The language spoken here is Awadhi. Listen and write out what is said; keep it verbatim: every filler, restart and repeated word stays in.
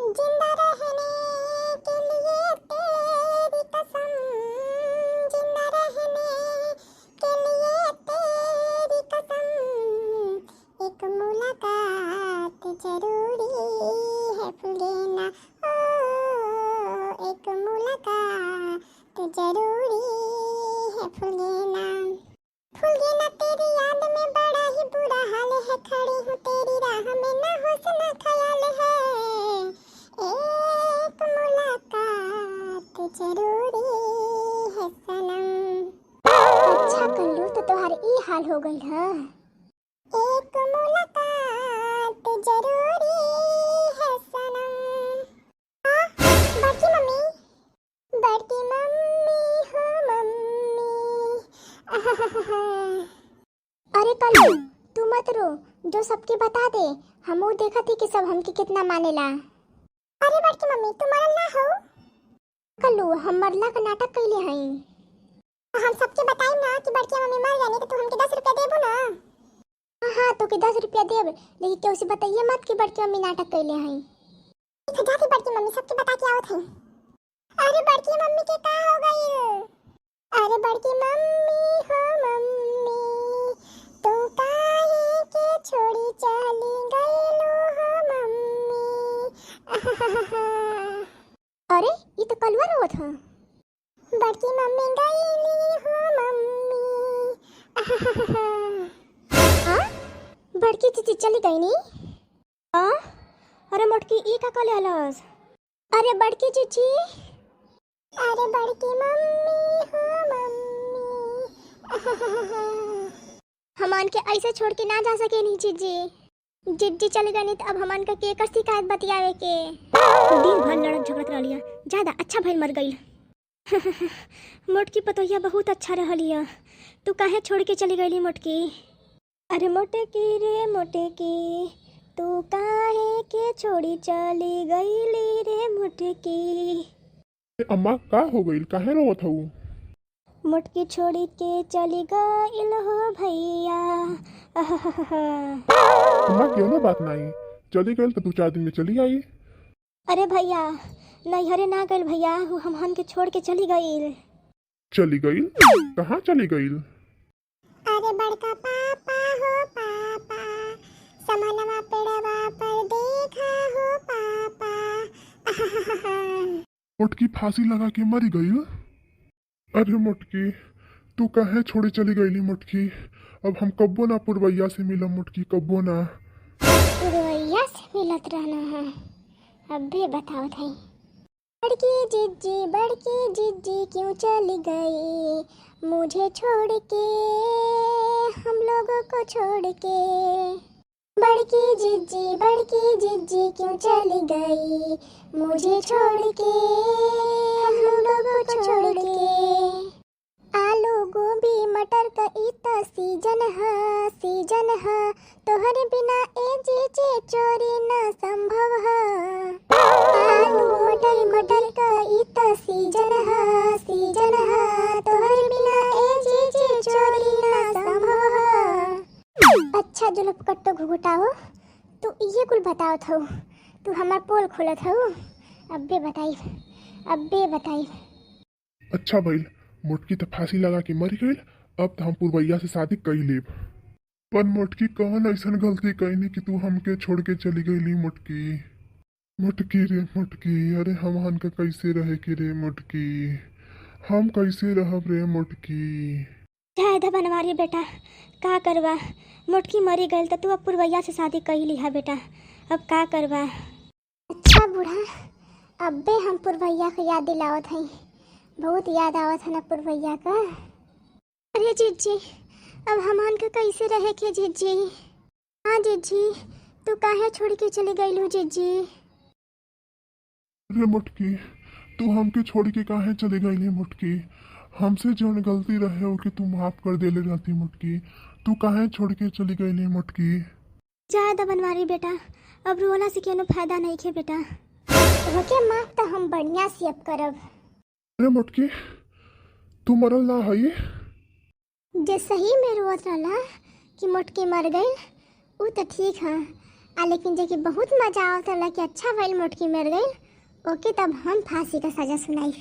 जिंदा रहने के लिए तेरी कसम, जिंदा रहने के लिए तेरी कसम, एक मुलाकात जरूरी है फुलगेना, ओ, एक मुलाकात जरूरी है फुलगेना। फुलगेना, तेरी याद में बड़ा ही बुरा हाल है, खड़ी हूँ तेरी राह में, ना होश ना ख्याल है, एक मुलाकात जरूरी है सनम। अच्छा कल्लू, तो तोहार ई हाल हो गइल है। एक मुलाकात जरूरी है सनम। हाँ, बड़की मम्मी, बड़की मम्मी हो मम्मी। अरे कल्लू, तू मत रो, जो सबके बता दे, हमहू देखत ही कि सब हमके कितना मानेला। अरे बड़की मम्मी, तू मरल ना हो? कल्लू, हम मरला का नाटक कइले हई। हम सबके बताई ना कि बड़की मम्मी मर जानी तो तू हमके दस रुपया देबू ना। हाँ, हाँ, तोके दस रुपया देब, लेकिन केहू से बताइए मत कि बड़की मम्मी नाटक कइले हई। ठीक है, जाती बड़की मम्मी, सबके बता के आवत हई। अरे बड़की मम्मी के का हो गइल? अरे बड़की मम्मी हो मम्मी, तू काहे के छोड़ी चली गइलू हो मम्मी? अरे, ई तो कलुआ रोवत ह। बड़की मम्मी गइली हो मम्मी। हाँ? बड़की जीजी चली गइनी? हाँ? अरे मोटकी, ई का कहले हलस? अरे बड़की जीजी। अरे बड़की मम्मी हो मम्मी। हमन के ऐसे छोड़ के ना जा सकेनी जीजी। जीजी चली गइनी त अब हमन का केकर शिकायत बतियावे के? दिन भर लड़त झगड़त रहलिया, ज्यादा अच्छा भइल मर गइल। मोटकी पतोहिया बहुत अच्छा रहलिया, तू काहे छोड़ के चली गइली मोटकी? अरे मोटकी रे मोटकी, तू काहे के छोड़ी चली गइली रे मोटकी? ए अम्मा, का हो गइल? काहे रोवत हऊ? मोटकी छोड़ी के चली गइल हो भइया। अम्मा, कौनो बात नाई, चली गइल त दू चार दिन में चली आई। अरे भइया, नैहरे ना गइल भइया, उ हमहन के छोड़ के चली गइल। चली गइल? कहाँ चली गइल? अरे बड़का पापा हो पापा, समनवा पेड़वा पर देखा हो पापा। मोटकी फांसी लगा के मरी गइल। अरे मोटकी, तू काहे छोड़े चली गइली मोटकी? अब हम कब्बो ना पुरवैया से मिलब मोटकी, कब्बो ना। पुरवैया से मिलत रहना है, अबे बतावत है। बड़की जिज्जी, बड़की जिज्जी क्यों चली गई मुझे छोड़ के, हम लोगों को छोड़ के। बड़की जिज्जी, बड़की जिज्जी क्यों चली गई मुझे छोड़ के, हम लोगों को छोड़ के। आलू, गोभी, मटर का ई त सीजन ह, सीजन ह। तोहरे बिना ए जीजे चोरी ना संभव ह। आलू, मटर, मटर का ई त सीजन ह, सीजन ह। तोहरे बिना ए जीजे चोरी ना संभव ह। अच्छा जुल्फ कट्टो घुघुटा हो, तू इहे कुल बतावत हऊ, तू हमार पोल खोलत हऊ। अब्बे बताई, अब्बे बताई। अच्छा भइल, मोटकी त फांसी लगा के मर गइल, अब त हम पुरवैया से शादी कई लेब। पर मोटकी कौन ऐसन गलती कइनी कि तू हमके छोड़ के चली गइली मोटकी? मोटकी रे मोटकी, अरे हमहन का कैसे रहे के रे मोटकी, हम कैसे रहब रे मोटकी? जाए द बनवारी बेटा, का करबा, मोटकी मरी गइल त तू अब पुरवैया से शादी कई लिहा बेटा, अब का करबा? अच्छा बूढ़ा, अब्बे हम पुरवैया के याद दिलावत हई, बहुत याद आवत है ना पुरवैया का। अरे जिज्जी, अब हमन के कैसे रहे के जिज्जी? हाँ जिज्जी, तू काहे छोड़ के चली गइलू जिज्जी? अरे मोटकी, तू हमके छोड़ के काहे चली गइली मोटकी? हमसे जौन गलती रहे ओके तू माफ कर देले रहती मोटकी, तू काहे छोड़ के चली गइली मोटकी? जाए द बनवारी बेटा, अब रोला से कोनो फायदा नइखे बेटा। ओके माफ त हम बढ़िया से अब करब। अरे मोटकी, तू मरल ना हई? जे सही में रोवत रहला कि मोटकी मर गइल, उ त ठीक ह, आ लेकिन जेके बहुत मजा आवत रहला कि अच्छा भइल मोटकी मर गइल, ओके तब हम फांसी का सजा सुनाई।